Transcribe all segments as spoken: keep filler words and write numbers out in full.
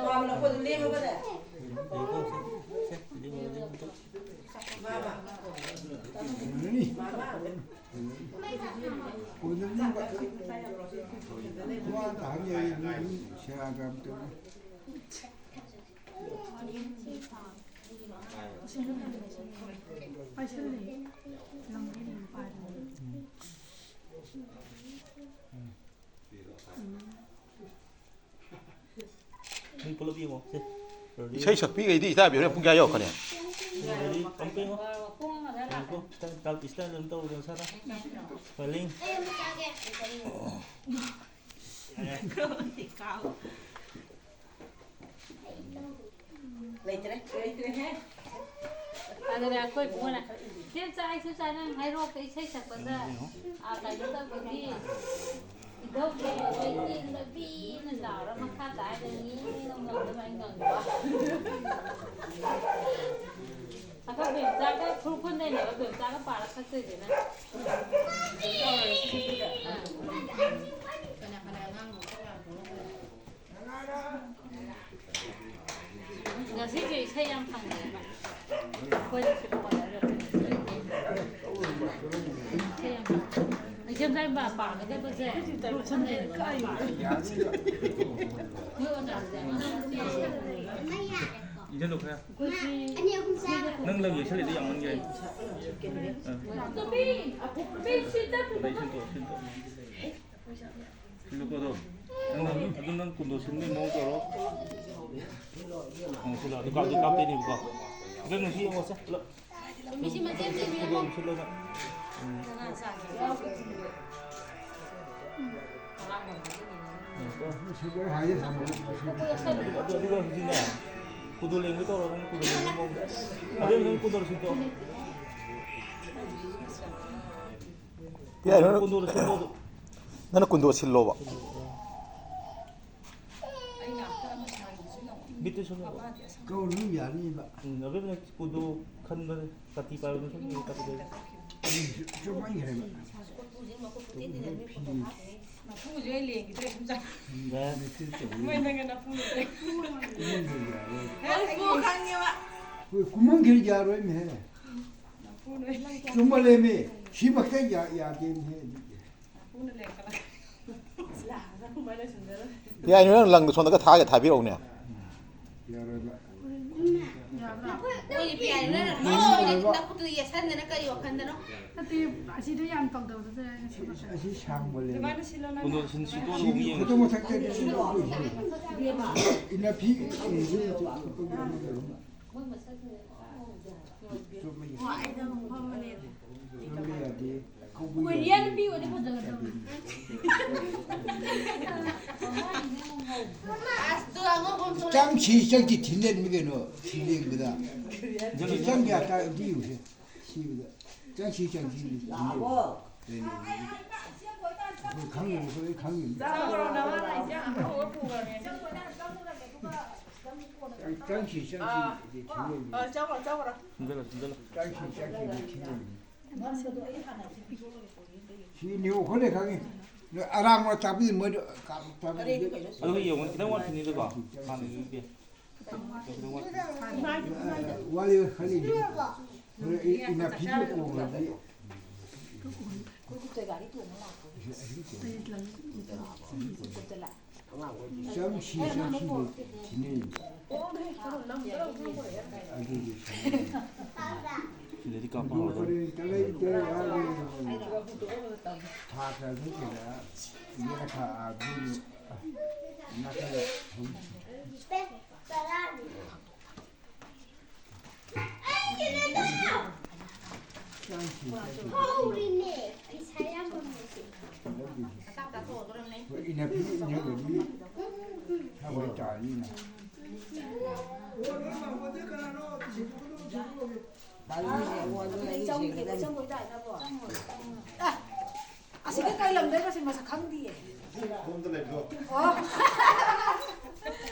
ꯃꯥꯝꯃ, ꯅꯈꯣꯏꯗꯣ ꯂꯦꯝꯃꯕꯅꯦ꯫ ꯃꯥꯝꯃ꯫ ꯃꯥꯝꯃ꯫ ꯀꯣꯟꯅ ꯃꯤ ꯋꯥ-, ꯋꯥ ꯇꯥꯍꯟ ꯌꯥꯏ, ꯅꯣꯏ ꯁꯦꯔꯥꯟ ꯇꯨꯔꯥꯟ ꯇꯧꯅꯨ꯫ ꯃꯤ ꯄꯨꯂꯞ ꯌꯦꯡꯉꯣ, ꯁꯦ꯫ Ready? ꯏꯁꯩ ꯁꯛꯄꯤꯈꯩꯗꯤ ꯏꯇꯥꯕꯤ ꯍꯣꯔꯦꯟ ꯄꯨꯡ ꯀꯌꯥ ꯌꯧꯔꯛꯀꯅꯤ? Ready? ꯑꯝꯇ ꯌꯦꯡꯉꯣ꯫ ꯌꯦꯡꯉꯣꯀꯣ꯫ Style, style, style ꯑꯗꯨꯝ ꯇꯧꯔꯣ, ꯅꯁꯥꯗ꯫ Rolling꯫ ꯂꯩꯇ꯭ꯔꯦ, ꯂꯩꯇ꯭ꯔꯦꯍꯦ꯫ ꯑꯗꯨꯅꯦ ꯑꯩꯈꯣꯏ ꯏꯕꯨꯡꯉꯣꯅ, "ꯏꯆꯦꯝꯆꯥ, ꯏꯆꯦꯝꯆꯥ, ꯅꯪ ꯍꯥꯏꯔꯣꯛꯇ ꯏꯁꯩ ꯁꯛꯄꯗ, ꯑꯥ, ꯀꯩꯅꯣ ꯇꯧꯕꯒꯤ ꯏꯙꯧꯒꯤ ꯂꯩꯇꯦꯡꯗꯕꯤꯅ ꯂꯥꯎꯔ ꯃꯈꯥ ꯇꯥꯏꯗ ꯃꯤ ꯉꯝꯗꯕ ꯑꯩ ꯉꯪꯕ." ꯑꯩꯈꯣꯏ ꯕꯦꯝꯆꯥꯒ ꯈꯨꯔꯈꯨꯜꯗꯩꯅꯦꯕ, ꯕꯦꯝꯆꯥꯒ ꯄꯥꯔ ꯁꯛꯇꯣꯏꯁꯤꯅ꯫ ꯑꯥ꯫ ꯉꯁꯤꯁꯦ ꯏꯁꯩ ꯌꯥꯝ ꯐꯪꯉꯦꯕ꯫ ꯑꯩꯈꯣꯏꯗ ꯁꯤ ꯄꯥꯎ ꯍꯥꯏꯔꯒ ꯏꯁꯩ ꯌꯥꯝ ꯐꯪꯉꯦ꯫ ꯏꯆꯦꯝꯆꯥ ꯏꯕꯥ ꯄꯥꯒꯗꯕꯁꯦ ꯈꯨꯔꯈꯨꯜꯗꯩꯅꯦꯕ ꯃꯥ ꯄꯥꯔꯤꯁꯦ꯫ ꯃꯣꯏ ꯑꯣꯖꯥꯁꯦ ꯑꯉꯥꯡ ꯅꯨꯄꯤ ꯏꯟꯖꯜꯂꯨ ꯈꯔ꯫ ꯑꯩꯈꯣꯏ ꯁꯤ ꯅꯪ ꯂꯪ ꯌꯩꯁꯜꯂꯤꯗꯣ ꯌꯥꯝꯃꯟꯈ꯭ꯔꯦ꯫ ꯑꯥ꯫ ꯅꯨꯄꯤ, ꯅꯨꯄꯤ ꯁꯤꯗ ꯑꯗꯩ ꯁꯤꯟꯇꯣꯛ, ꯁꯤꯟꯇꯣꯛ꯫ ꯁꯤꯜꯂꯨꯀꯣ ꯑꯗꯣ꯫ ꯅꯪ, ꯅꯪ, ꯑꯗꯨ ꯅꯪ ꯀꯨꯟꯗꯣ ꯁꯤꯟꯕꯒꯤ ꯃꯑꯣꯡ ꯇꯧꯔꯣ꯫ ꯑꯪ, ꯁꯤꯜꯂꯣ꯫ ꯑꯗꯨ ꯀꯥꯞꯇꯤ ꯀꯥꯞꯇꯣꯏꯅꯦꯕꯀꯣ꯫ ꯑꯗꯨ ꯅꯨꯡꯁꯤ ꯌꯦꯡꯉꯣꯁꯦ, ꯄꯨꯂꯞ꯫ ꯃꯤꯁꯤ ꯃꯆꯦꯠ ꯃꯆꯦꯠ ꯁꯤꯜꯂꯣ, ꯁꯤꯜꯂꯣ ꯅꯪ꯫ ꯎꯝ꯫ ꯀꯅꯥ ꯆꯥꯒꯦ? ꯌꯦꯡꯉꯣꯀꯣ꯫ ꯑꯗꯨ, ꯑꯗꯨꯒ ꯍꯧꯖꯤꯛꯅꯦ, ꯀꯨꯗꯣ ꯂꯦꯡꯒꯦ ꯇꯧꯔꯣ, ꯅꯪ ꯀꯨꯗꯣ ꯂꯦꯡꯕꯒꯤ ꯃꯑꯣꯡꯗ꯫ ꯑꯗꯨ ꯅꯪ ꯀꯨꯗꯣ ꯁꯤꯟꯇꯣꯛꯑꯣ꯫ ꯌꯥꯏ, ꯅꯪ ꯀꯨꯟꯗꯣꯗ ꯁꯤꯜꯂꯣ ꯑꯗꯨ꯫ ꯅꯪꯅ ꯀꯨꯟꯗꯣ ꯁꯤꯜꯂꯣꯕ꯫ ꯕꯤꯠꯇ ꯁꯨꯝ ꯌꯥꯎꯔꯣ꯫ ꯀꯧꯔꯨ ꯌꯥꯅꯤꯕ꯫ ꯎꯝ, ꯑꯗꯨꯅ ꯀꯨꯟꯗꯣ ꯈꯟꯕꯅꯦ꯫ ꯀꯥꯇꯤ ꯄꯥꯏꯕꯗꯣ ꯁꯨꯝ ꯀꯥꯇꯤ ꯄꯥꯏꯕ꯫ ꯆꯨꯝꯃꯟꯈ꯭ꯔꯦꯕ꯫ ꯐꯤ꯫ ꯅꯐꯨꯁꯦ ꯑꯩ ꯂꯦꯡꯈꯤꯗ꯭ꯔꯦ ꯁꯨꯝ ꯆꯪ꯫ ꯅꯨꯡꯗꯥꯡ ꯅꯨꯡꯊꯤꯜ ꯇꯧꯕ ꯃꯣꯏ ꯅꯪꯒ ꯅꯐꯨ ꯂꯩꯇ꯭ꯔꯦ꯫ ꯀꯨꯝꯍꯟꯕ ꯌꯥꯔꯣꯏ꯫ ꯑꯩ ꯈꯪꯉꯦꯕ꯫ ꯍꯣꯏ, ꯀꯨꯝꯍꯟꯈꯤꯔ ꯌꯥꯔꯣꯏꯅꯦꯍꯦ꯫ ꯅꯐꯨ ꯂꯩ꯫ ꯆꯨꯝꯃꯜꯂꯦꯃꯤ꯫ ꯁꯤꯃꯛꯇ ꯌꯥ- ꯌꯥꯗꯦꯅꯦꯍꯦ꯫ ꯅꯐꯨꯅ ꯂꯦꯡꯈꯠꯂꯛ꯫ ꯂꯥꯛꯑꯒ ꯀꯃꯥꯏꯅ ꯂꯣꯏꯁꯤꯟꯖꯔꯣꯏ꯫ ꯌꯥꯏꯅꯦ, ꯅꯪ ꯂꯪꯗꯣ ꯁꯣꯝꯗꯒ ꯊꯥꯒꯦ ꯊꯥꯕꯤꯔꯛꯎꯅꯦ꯫ ꯌꯥꯔꯣꯏꯕ꯫ ꯌꯥꯕ꯭ꯔꯥ? ꯃꯣꯏꯒꯤ ꯄꯤꯌꯥꯅꯤꯅ ꯅꯣꯏꯅ ꯅꯈꯨꯠꯇꯨꯗ ꯌꯦꯠꯁꯟꯗꯅ ꯀꯔꯤ ꯋꯥꯈꯜꯗꯅꯣ? ꯅꯠꯇꯦ, ꯑꯁꯤꯗ ꯌꯥꯝ ꯇꯧꯗꯕꯗꯨꯗ ꯑꯩꯅ ꯁꯦꯝꯃꯛꯄꯅꯦ꯫ ꯑꯁꯤ ꯁꯥꯡꯕ ꯂꯩꯕ꯫ ꯑꯗꯨꯃꯥꯏꯅ ꯁꯤꯜꯂꯣ ꯅꯪ꯫ ꯀꯨꯟꯗꯣ ꯁꯤꯟ ꯁꯤꯠꯇꯣꯛꯑꯒ ꯁꯤꯒꯤ ꯑꯃꯨꯛ ꯌꯦꯡꯉꯦ꯫ ꯈꯨꯗꯣꯡ ꯃꯊꯛꯇꯗꯤ ꯁꯤ ꯂꯧꯗꯣꯏꯁꯦ꯫ ꯏꯟꯅ ꯐꯤ ꯏꯟꯅ ꯐꯤ ꯆꯨꯞꯄꯒꯤ ꯑꯃ ꯂꯩꯕ꯫ ꯆꯨꯞꯄꯒꯤ꯫ ꯆꯨꯞꯄ ꯌꯥꯗꯦ꯫ ꯀꯧꯕ ꯀꯣꯔꯤꯌꯥ ꯌꯥꯗꯦ꯫ ꯅꯨꯄꯤ ꯑꯣꯏꯗꯤ ꯐꯖꯒꯗꯕꯅꯤ꯫ ꯑꯁ, ꯑꯗꯨ ꯑꯉꯧꯕ ꯑꯃ ꯊꯣꯛꯂꯛꯑꯦ꯫ ꯆꯪꯁꯤ ꯆꯪꯁꯤ ꯊꯤꯟꯖꯟꯕ ꯀꯩꯅꯣ ꯊꯤꯟꯖꯟꯕꯗ꯫ ꯁꯤ ꯆꯪ ꯌꯥ ꯇꯥ ꯑꯝꯇ ꯌꯦꯡꯉꯨꯁꯦ꯫ ꯁꯤꯕꯗ꯫ ꯆꯪꯁꯤ ꯆꯪꯁꯤ ꯊꯤꯟꯖꯟꯕ꯫ ꯑꯩꯈꯣꯏ ꯈꯪꯉꯤꯅꯤ ꯑꯩꯈꯣꯏ ꯈꯪꯉꯤꯅꯤ꯫ ꯆꯥꯎꯔꯣ ꯅꯃꯥꯅ ꯏꯟꯖꯥꯡ ꯑꯍꯥꯎꯕ ꯄꯨꯈ꯭ꯔꯕꯅꯦ꯫ ꯆꯪꯁꯤ ꯆꯪꯁꯤ ꯊꯤꯟꯖꯟꯕ꯫ ꯑ, ꯆꯥꯎꯔꯣ ꯆꯥꯎꯔꯣ꯫ ꯁꯤꯟꯖꯜꯂꯣ ꯁꯤꯟꯖꯜꯂꯣ꯫ ꯆꯪꯁꯤ ꯆꯪꯁꯤ ꯊꯤꯟꯖꯟꯕ꯫ ꯁꯤ ꯅꯤꯌꯣꯝ ꯈꯔ ꯂꯩ ꯈꯪꯉꯤ꯫ ꯅꯣꯏ ꯑꯔꯥꯡꯕ ꯇꯥꯛꯄꯤ ꯃꯣꯏꯗꯣ ꯀꯥꯞ- ꯇꯥꯛꯄꯤ꯫ ꯑꯗꯨ ꯌꯦꯡꯉꯨꯅꯦ, ꯈꯤꯇꯪ ꯋꯥꯠꯈꯤꯅꯤꯗꯀꯣ꯫ ꯍꯥꯟꯅꯒꯤꯗꯨꯗꯤ꯫ ꯈꯤꯇꯪ ꯋꯥꯠꯈꯤꯅꯤ꯫ ꯋꯥꯠꯂꯤ ꯈꯜꯂꯤꯅꯤ꯫ ꯍꯣꯔꯦꯟ ꯏ- ꯏꯟꯅ ꯐꯤꯗꯨ ꯀꯣꯡꯉꯗꯤ꯫ ꯆꯪꯁꯤ ꯆꯪꯁꯤ ꯊꯤꯟꯅꯩ꯫ ꯑꯗꯨꯒꯤ ꯁꯤꯗꯗꯤ ꯀꯥꯞꯄ ꯍꯧꯔꯗꯧꯅꯤ꯫ ꯍꯣꯔꯦꯟ ꯇꯂꯩ ꯇꯂꯩ ꯍꯥꯏꯔꯒ ꯊꯥ ꯈꯔ ꯈꯔ ꯌꯦꯅꯈꯥ ꯑꯗꯨ ꯅꯥꯀꯜꯂ ꯍꯧꯖꯤꯛ꯫ ꯍꯣꯏ, ꯏꯟꯅ ꯐꯤ ꯏꯟꯅꯕꯗꯤ ꯊꯕꯛ ꯇꯥꯅꯤꯅ꯫ ꯑꯁꯤꯒ ꯀꯩ ꯂꯝꯗꯩꯅꯣ ꯁꯤ ꯃꯁꯛ ꯈꯪꯗꯤꯌꯦ꯫ ꯁꯣꯝꯗ ꯂꯩꯕꯗꯣ꯫ ꯑꯣ꯫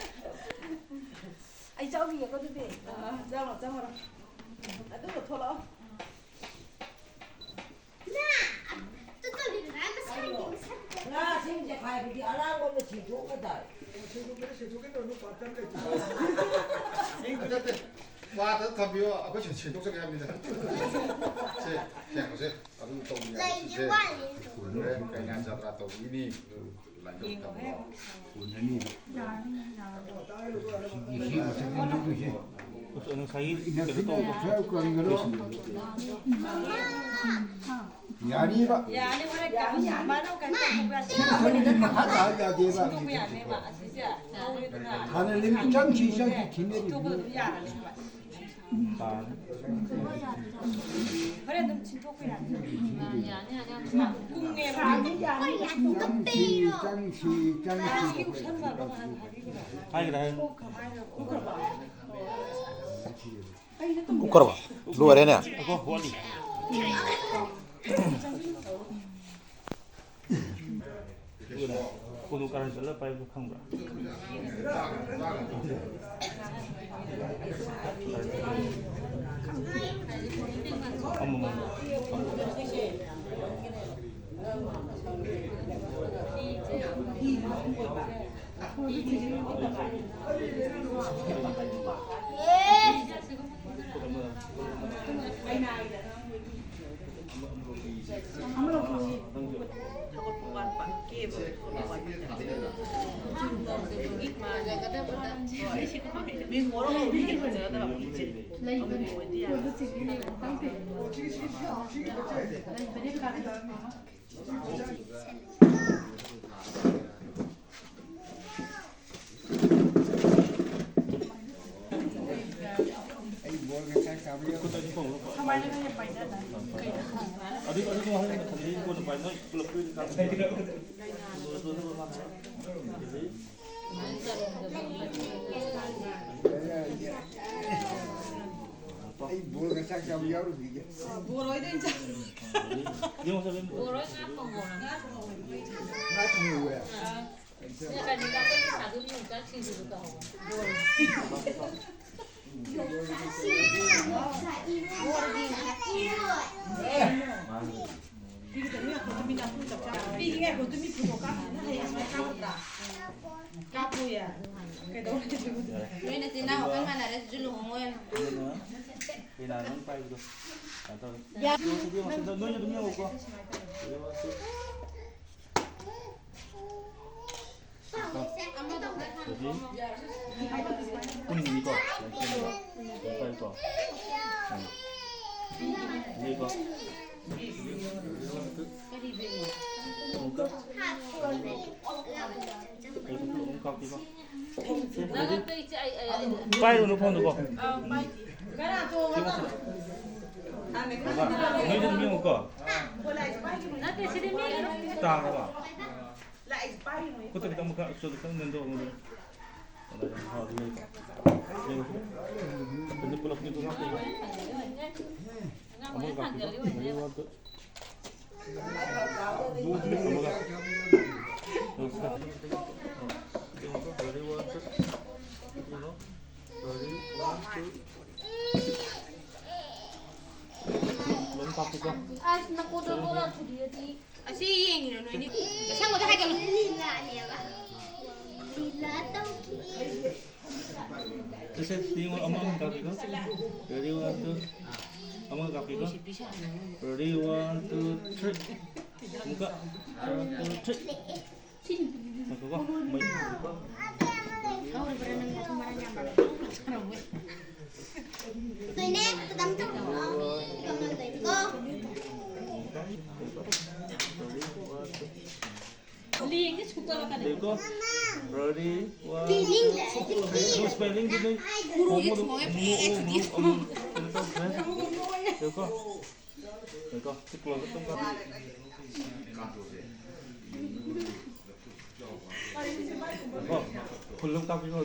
ꯑꯩ ꯆꯥꯎꯈꯤꯒꯦꯀꯣ ꯑꯗꯨꯗꯤ꯫ ꯑ, ꯆꯪꯉꯣ ꯆꯪꯉꯣ꯫ ꯑꯗꯨꯒ ꯊꯣꯛꯂꯛꯑꯣ꯫ ꯇꯨ ꯇꯧꯔꯤꯕ ꯃꯁꯥꯒꯤ ꯃꯁꯥꯒꯤ꯫ ꯉꯥ ꯁꯤ ꯊꯝꯕꯤꯌꯣ, ꯑꯩꯈꯣꯏ ꯁꯤ ꯁꯦꯡꯗꯣꯛꯆꯒꯦ ꯍꯥꯏꯕꯅꯤꯗ꯫ ꯁꯦ, ꯁꯦꯡꯕꯁꯦ ꯑꯗꯨꯝ ꯇꯧꯕꯤꯌꯣ꯫ ꯁꯦ, ꯀꯩꯅꯥ ꯖꯇ꯭ꯔꯥ ꯇꯧꯕꯤꯒꯅꯤ꯫ ꯂꯥꯏꯟꯗ ꯊꯝꯃꯣ꯫ ꯉꯁꯥꯏꯒꯤ ꯀꯩꯅꯣ ꯇꯧꯕꯗꯣ꯫ ꯌꯥꯅꯤꯕ꯫ ꯌꯥꯅꯤ, ꯍꯣꯔꯦꯟ ꯀꯥꯡ ꯃꯥꯅ ꯀꯩꯅꯣ ꯇꯧꯕ ꯌꯥꯅꯤ꯫ ꯁꯤ ꯃꯊꯪꯗꯤ ꯃꯈꯥ ꯇꯥ ꯌꯥꯗꯦꯕ꯫ ꯁꯤꯟꯗꯣꯛꯄ ꯌꯥꯅꯦꯕ꯫ ꯑꯁꯤꯁꯦ ꯍꯧꯔꯦꯗꯅ꯫ ꯍꯥꯟꯅ ꯂꯤꯃꯤꯠ ꯆꯪꯁꯤ, ꯆꯪꯁꯤ ꯊꯤꯅꯔꯤꯕꯅꯤ꯫ ꯁꯤꯟꯗꯣꯛꯄꯗ ꯑꯗꯨꯝ ꯌꯥꯔꯅꯤꯕ꯫ ꯍꯣꯔꯦꯟ ꯑꯗꯨꯝ ꯁꯤꯟꯗꯣꯛꯄ ꯌꯥꯅꯤ꯫ ꯌꯥꯅꯤ, ꯌꯥꯅꯤ, ꯌꯥꯅꯤ꯫ ꯀꯨꯡꯉꯦꯕ꯫ ꯆꯪꯁꯤ, ꯆꯪꯁꯤ, ꯆꯪꯁꯤ꯫ ꯀꯨꯡꯁꯟꯕ ꯑꯃ ꯍꯥꯟꯅ ꯍꯥꯏꯕꯤꯈ꯭ꯔꯣ꯫ ꯍꯥꯏꯈ꯭ꯔꯦ, ꯍꯥꯏꯈ꯭ꯔꯦ꯫ ꯀꯨꯡꯈ꯭ꯔꯕ? ꯀꯨꯡꯈ꯭ꯔꯕ? ꯂꯣꯏꯔꯦꯅꯦ? ꯑꯣ, ꯋꯥꯠꯂꯤ꯫ ꯀꯣꯅꯨ ꯀꯥꯔꯟ ꯆꯠꯂ ꯄꯥꯏꯕꯗꯣ ꯈꯪꯕ꯭ꯔꯥ? ꯑꯃꯃꯝ꯫ ꯑꯗꯨ, ꯑꯗꯨ ꯍꯣꯔꯦꯟ ꯃꯊꯪꯗꯤ ꯀꯣꯟꯅ ꯄꯥꯏ꯫ ꯅꯣꯏ ꯄꯨꯂꯞ ꯄꯨꯂꯞ ꯀꯥꯞꯄ꯫ ꯑꯩ ꯕꯣꯜꯒ ꯆꯥꯛ ꯆꯥꯕ ꯌꯥꯎꯔꯨꯈꯤꯒꯦ꯫ ꯕꯣꯜ ꯍꯣꯏꯗ ꯑꯣꯏꯅ ꯆꯥ-, ꯌꯦꯡꯉꯣ, ꯆꯠꯂꯣ꯫ ꯕꯣꯜ ꯍꯣꯏ ꯉꯥ ꯊꯣꯡꯕ ꯍꯧꯔꯝꯃꯦ꯫ ꯉꯥ ꯊꯣꯡꯕ ꯍꯧꯔꯦ? ꯑꯥ꯫ ꯁꯤ ꯀꯩꯅꯣꯗ ꯑꯩꯈꯣꯏ ꯄꯩꯁꯥꯗꯨ ꯌꯣꯡꯆꯥꯛ ꯁꯤꯡꯖꯨꯗꯨ ꯇꯧꯍꯧꯕ꯫ ꯕꯣꯜ꯫ ꯄꯤꯒꯦ ꯉꯥꯏꯈꯣ, ꯇꯨꯃꯤꯟ ꯂꯥꯛꯑꯣ꯫ ꯄꯤꯒꯦ ꯉꯥꯏꯈꯣ, ꯇꯨꯃꯤꯟ ꯄꯨꯊꯣꯛ ꯀꯥꯞꯄ ꯍꯌꯦꯡ ꯁꯨꯃꯥꯏꯅ ꯀꯥꯞꯄꯗ꯭ꯔꯥ? ꯀꯥꯞꯄꯣꯏꯌꯦ꯫ ꯀꯩꯗꯧꯔꯒꯦ? ꯅꯣꯏ ꯅꯆꯤꯟ ꯅꯅꯥꯎ ꯑꯩꯈꯣꯏ ꯃꯥꯟꯅꯔꯦ, ꯑꯗꯨꯁꯨ ꯂꯨꯍꯣꯡꯉꯣꯏ꯫ ꯑꯗꯨꯅ ꯀꯩꯅꯥ ꯅꯪ ꯄꯥꯏꯕꯗꯣ ꯀꯩꯅꯣ ꯇꯧꯔꯦ꯫ ꯌꯥ-, ꯅꯣꯏꯁꯨ ꯑꯗꯨꯝ ꯌꯦꯡꯉꯨꯀꯣ꯫ ꯑꯗꯨꯗꯤ ꯀꯨꯟꯒꯤꯅꯤꯀꯣ꯫ ꯄꯥꯏꯌꯨꯀꯣ꯫ ꯎꯝ꯫ ꯑꯗꯨꯗꯤꯀꯣ꯫ ꯑꯃꯨꯛꯀ꯫ ꯑꯃꯨꯛ ꯀꯥꯞꯄꯤꯀꯣ꯫ ꯄꯥꯏꯔꯨꯅꯨ ꯐꯣꯟꯗꯨꯀꯣ꯫ ꯕꯕꯥ, ꯅꯣꯏꯗ ꯑꯗꯨꯝ ꯌꯦꯡꯉꯨꯀꯣ꯫ ꯇꯥꯈ꯭ꯔꯕ? ꯈꯨꯠꯇ ꯈꯤꯇꯪ ꯃꯈꯥ ꯆꯣꯠꯂ ꯈꯤꯇꯪ ꯅꯦꯝꯊꯣꯛꯑꯣ꯫ ꯑꯗ ꯌꯥꯝ ꯍꯥꯎꯗꯤ ꯂꯩꯀꯣ꯫ ꯌꯦꯡꯉꯨꯀꯣ꯫ ꯑꯗꯨ ꯄꯨꯂꯞꯀꯤꯗꯨ ꯍꯥꯞꯄꯤꯀꯣ꯫ ꯑꯃꯨꯛ ꯀꯥꯞꯄꯤꯀꯣ꯫ ꯑꯁ, ꯅꯀꯣꯛꯇ ꯕꯣꯔꯥ ꯊꯨꯗꯦꯛꯑꯗꯤ꯫ ꯑꯁꯤ ꯌꯦꯡꯉꯤꯔꯣ ꯅꯣꯏꯅꯤ? ꯑꯁꯦꯡꯕꯗ ꯍꯥꯏꯒꯠꯂꯨ꯫ ꯂꯤꯂꯥꯅꯦꯕ꯫ ꯂꯤꯂꯥ ꯇꯧꯈꯤ꯫ ꯁꯦ, ꯁꯦ, ꯁꯤ ꯌꯦꯡꯉꯣ, ꯑꯃ, ꯑꯃ ꯀꯥꯞꯄꯤꯀꯣ꯫ Ready, one, two. ꯑꯃ ꯀꯥꯞꯄꯤꯀꯣ꯫ Ready, one, two, three. ꯑꯃꯨꯛꯀ꯫ One, two, three. ꯉꯥꯏꯈꯣꯀꯣ꯫ ꯃꯩ ꯍꯧꯔꯤꯀꯣ꯫ ꯂꯦꯡꯉꯦ ꯁꯨꯛꯀꯠꯂꯛꯀꯅꯤ꯫ ꯂꯦꯡꯉꯦꯀꯣ꯫ Ready, one. ꯂꯦꯡꯗꯦ꯫ ꯅꯣ ꯁ꯭ꯃꯥꯏꯂꯤꯡꯗꯤ ꯅꯣꯏ ꯎꯔꯨꯒꯦ ꯊꯣꯡꯉꯣ ꯑꯗꯨꯝ꯫ ꯊꯣꯡꯉꯦ ꯎꯝ, ꯎꯝ, ꯐꯦꯁꯇꯤ꯫ ꯎꯝ, ꯎꯝ, ꯎꯝ, ꯀꯩꯅꯣ ꯇꯧꯗ꯭ꯔꯦ꯫ ꯂꯦꯡꯉꯣꯀꯣ꯫ ꯂꯦꯡꯉꯣꯀꯣ꯫ ꯁꯤ close up ꯑꯗꯨꯝ ꯀꯥꯞꯄꯤ꯫ ꯂꯦꯡꯉꯣꯀꯣ꯫ Full ꯑꯃ ꯀꯥꯞꯄꯤꯀꯣ꯫